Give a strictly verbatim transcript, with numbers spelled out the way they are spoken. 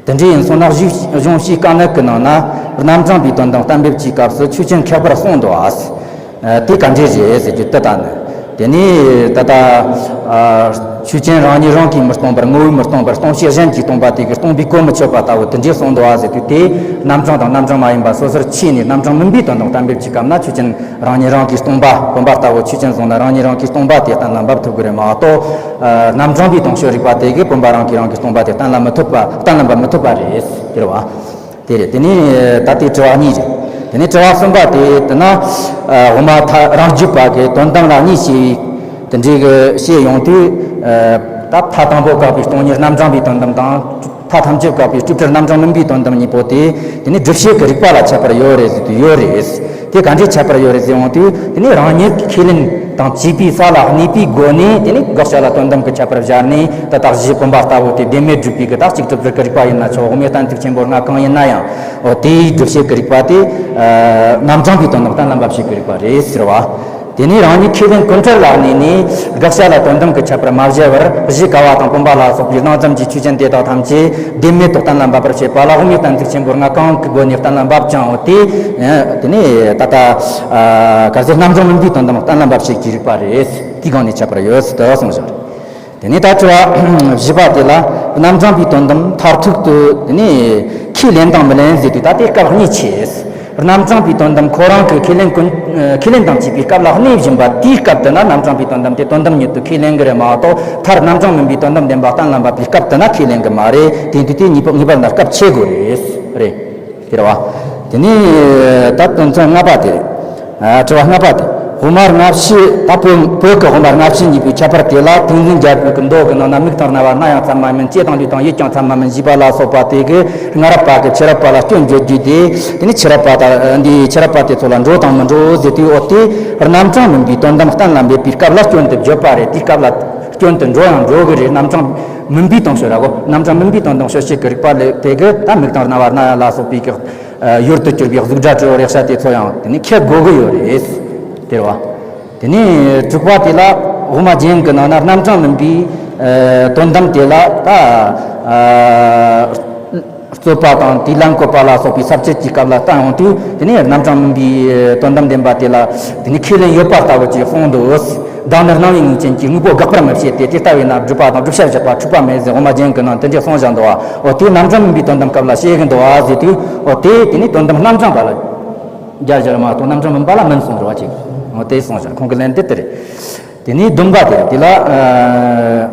དེ་འདྲ་ཡིན་སོང་ན་གཞི་གཞུང་ཕྱིའི་དཀའ་གནད་ཀྱི་ནང་ན་རྣམ་གྲངས་པའི་དོན་དམ་གཏན་འབེབས་ཀྱི་སྐབས་སུ་ཆོས་ཅན་ཁྱད་པར་གསུངས་འདུག་ཨ། དེ་ག་འདྲས་རེད་ཟེར་རྒྱུ་དེ་ལྟ་ནི། དེ་ནས་ད་ལྟ་ཆོས་ཅན་རང་ཉིད་རང་གིས་མི་སྟོང་པར་ངོ་བོས་མི་སྟོང་པར་སྟོང་བྱེད་གཞན་གྱིས་སྟོང་པ་དེ་གིས་སྟོང་པའི་གོ་མི་ཆོད་པ་ལྟ་བུ་དེ་འདྲས་གསུངས་འདུག་ཨ་ཟེར་དུས། དེ་རྣམ་གྲངས་དང་རྣམ་གྲངས་མ་ཡིན་པ་སོ་སོར་ཕྱེ་ནས་རྣམ་གྲངས་མིན་པའི་དོན་དམ་གཏན་འབེབས་ཀྱི་སྐབས་ན་ཆོས་ཅན་རང་ཉིད་རང་གིས་སྟོང་པ་བུམ་པ་ལྟ་བུ་ཆོས་ཅན་བཟུང་ན་རང་ཉིད་རང་གིས་སྟོང་པ་དེ་གཏན་ལ་འབེབས་ཐུབ་ཀྱི་རེད་མ་གཏོགས། རྣམ་གྲངས་པའི་སྟོང་ཕྱོད་རིག་པ་དེ་གིས་བུམ་པ་རང་གིས་རང་གིས་སྟོང་པ་དེ་གཏན་ལ་མི་ཐུབ་པ། གཏན་ལ་འབེབས་མི་ཐུབ་པ་རེད་ཟེར་བ། དེ་རེད། དེ་ནས་ད་ལྟའི་དྲི་བ་གཉིས་རེད། དེ་ནས་དྲི་བ་གསུམ་པ་དེ་དེ་ན། དབུ་མ་ཐལ་རང་རྒྱུད་པ་གིས་དོན་དམ་ལ་གཉིས་ཕྱེ་བའི་དེ་འདྲའི་གི་བཤད་ཡོང་དུས། ད་ཐལ་དང་པོ་བཀག་པའི་སྟོང་ཉིད་རྣམ་གྲངས་པའི་དོན་དམ་དང་། ཐལ་ཐམས་ཅད་བཀག་པའི་སྤྲོས་བྲལ་རྣམ་གྲངས་མིན་པའི་དོན་དམ་གཉིས་པོ་དེ། དེ་ནི་སྒྲུབ་བྱེད་ཀྱི་རིགས་པ་ལ་ཁྱད་པར་ཡོད་རེད་ཟེར་དུས་ཡོད་རེད། དེ་ག་འདྲའི་ཁྱད་པར་ཡོད་རེད་ཟེར་ཡོང་དུས། དེ་ནི་རང་ཉིད་ཀྱི་ཁས་ལེན་དང་བཅས་པའི་ས་ལ་གནས་པའི་སྒོ་ནས། དེ་ནི་དགག་བྱ་ལ་དོན་དམ་གྱི་ཁྱད་པར་སྦྱར་ནས། ད་ལྟ་གཞི་བུམ་པ་ལྟ་བུ་དེ་བདེན་མེད་སྒྲུབ་པའི་གི་ད་གཅིག་སྒྲུབ་བྲལ་གྱི་རིགས་པ་ཡིན་ན་ཆོག་དབུ་མའི་གཏན་ཚིགས་ཆེན་པོ་ལྔ་གང་ཡིན་ན་ཡང་། འོ་དེའི་སྒྲུབ་བྱེད་ཀྱི་རིགས་པ་དེ་རྣམ་གྲངས་པའི་དོན་དམ་གཏན་ལ་འབེབས་བྱེད་ཀྱི་རིགས་པ་རེད་ཟེར་བ། དེ་ནས་རང་ཉིད་ཁས་ལེན་ཀུན་བྲལ་ལ་གནས་ནས། དགག་བྱ་ལ་དོན་དམ་གྱི་ཁྱད་པར་མ་སྦྱར་བར། གཞི་ཀ་བ་དང་བུམ་པ་ལ་སོགས་པའི་སྣང་ཙམ་གྱི་ཆོས་ཅན་དེ་དག་ཐམས་ཅད་བདེན་མེད་དུ་གཏན་ལ་འབེབས་པར་བྱེད་པ་ལ་དབུ་མའི་གཏན་ཚིགས་ཆེན་པོ་ལྔ་གང་གི་སྒོ་ནས་གཏན་ལ་འབེབས་ཀྱང་། འོ་དེ། དེ་ནས་ད་ལྟ་གལ་སྲིད་རྣམ་གྲངས་མིན་པའི་དོན་དམ་གཏན་ལ་འབེབས་བྱེད་ཀྱི་རིགས་པ་རེད། དེའི་སྒང་ནས་ཁྱད་པར་ཡོད་ཟེར་དུ་གསུངས་བཞག་རེད། དེ་ནས་ད་དྲི་བ་བཞི་པ་དེ་ལ། རྣམ་གྲངས་པའི་དོན་དམ་མཐར་ཐུག་ཏུ་དེ་ནས་ཁས་ལེན་དང་མི་ལེན་ཟེར་དུས། ད་ལྟའི་སྐབས་གཉིས་ཕྱེ། རྣམ་གྲངས་པའི་དོན་དམ་ཁོ་རང་གི་ཁས་ལེན་ཀུན། ཁས་ལེན་དང་བཅས་པའི་སྐབས་ལ་གནས་བཞིན་པ་དེའི་སྐབས་དེ་ན་རྣམ་གྲངས་པའི་དོན་དམ་དེ་དོན་དམ་ཉིད་དུ་ཁས་ལེན་གྱི་རེད་མ་གཏོགས། མཐར་རྣམ་གྲངས་མིན་པའི་དོན་དམ་བདེན་པ་གཏན་ལ་འབེབས་པའི་སྐབས་དེ་ན་ཁས་ལེན་གྱི་མ་རེད། དེ་དུས་དེ་གཉིས་པོ་ངེས་པར་ན་སྐབས་ཕྱེ་དགོས་རེད། རེད། དེ་རེད་བ། དེ་ནས་ད་དོན་ཚན་ལྔ་པ་དེ་རེད། ཨ། དྲི་བ་ལྔ་པ་དེ། དབུ་མ་ལྔ་བྱེ། ད་བོད་བོད་ཀྱི་དབུ་མ་ལྔ་བྱེ་གཉིས་པའི་ཁྱད་པར་དེ་ལ། ཏིང་འཛིན་རྒྱལ་པོའི་གི་མདོ་གི་ནང་ན། མིག་དང་རྣ་བ་སྣ་ཡང་ཚད་མ་མིན། ལྕེ་དང་ལུས་དང་ཡིད་ཀྱང་ཚད་མ་མིན་ཞེས་པ་ལ་སོགས་པ་དེ་གིས་སྔ་རབས་པ་གིས་ཕྱི་རབས་པ་ལ་སྐྱོན་བརྗོད་རྒྱུ་དེ། དེ་ནི་ཕྱི་རབས་པ་དང་འདིའི་ཕྱི་རབས་པ་དེ་ཚོ་ལ་འགྲོ་དང་མི་འགྲོ་ཟེར་དུས། འོ་དེ་རྣམ་གྲངས་མིན་པའི་དོན་དམ་གཏན་ལ་འབེབས་པའི་སྐབས་ལ་སྐྱོན་དེ་བརྗོད་པ་རེད། དེའི་སྐབས་ལ་སྐྱོན་དེ་འགྲོ་ཡང་འགྲོ་གི་རེད། རྣམ་གྲངས་མིན་པའི་དོན་ཕྱོགས་ར་གོ། རྣམ་གྲངས་མིན་པའི་དོན་དམ་ཕྱོགས་གཅིག་གི་རིགས་པ་ལས་དེ་གིས་ད་མིག་དང་རྣ་བ་སྣ་ཡང་ལ་སོགས་པའི་གི་ཡུལ་དུ་གྱུར་པའི་གཟུགས་སྒྲ་དྲི་རོ་རེག་བྱ་དེ་ཚོ་ཡང་དེ་ནི་ཁྱེར་དགོས་ཀྱི་ཡོད་རེད། དེ་རེད་བ། དེ་ནས་དྲུག་པ་དེ་ལ། དབུ་མ་རྒྱན་གྱི་ནང་ན་རྣམ་གྲངས་མིན་པའི་ཨ་དོན་དམ་དེ་ལ་ད་ཨ་རྩོད་པ་དང་དེའི་ལན་བཀོད་པ་ལ་སོགས་པའི་ས་བཅད་ཀྱི་སྐབས་ལ་བསྟན་ཡོང་དུས། དེ་ནས་རྣམ་གྲངས་མིན་པའི་དོན་དམ་བདེན་པ་དེ་ལ་དེ་ནི་ཁས་ལེན་ཡོད་པ་ལྟ་བུ་ཅིག་གསུངས་འདུག། བདག་ནི་སྣང་བའི་ངོས་ཅན་གྱི་དངོས་པོ་དགག་པར་མི་བྱེད་དེ། དེ་ལྟ་བས་ན་སྒྲུབ་པ་དང་བསྒྲུབ་བྱར་བཞག་པ་འཁྲུལ་པ་མེད་ཟེར་དབུ་མ་རྒྱན་གྱི་ནང་དེ་འདྲ་གསུངས་བཞག་འདུག་བ། འོ་དེ་རྣམ་གྲངས་མིན་པའི་དོན་དམ་སྐབས་ལ་བཤད་གི་འདུག་བ་ཟེར་དུས། འོ་དེ་དེ་ནི་དོན་དམ་རྣམ་གྲངས་པ་ལ་སྦྱར་བཞག་མ་གཏོགས་རྣམ་གྲངས་མིན་པ་ལ་མིན་གསུངས་འདུག་བ་ཅིག། འོ་དེ་གསུངས་བཞག། ཁོང་གི་ལན་དེ་དེ་རེད། དེ་ནས་བདུན་པ་དེ་དེ་ལ། ཨ།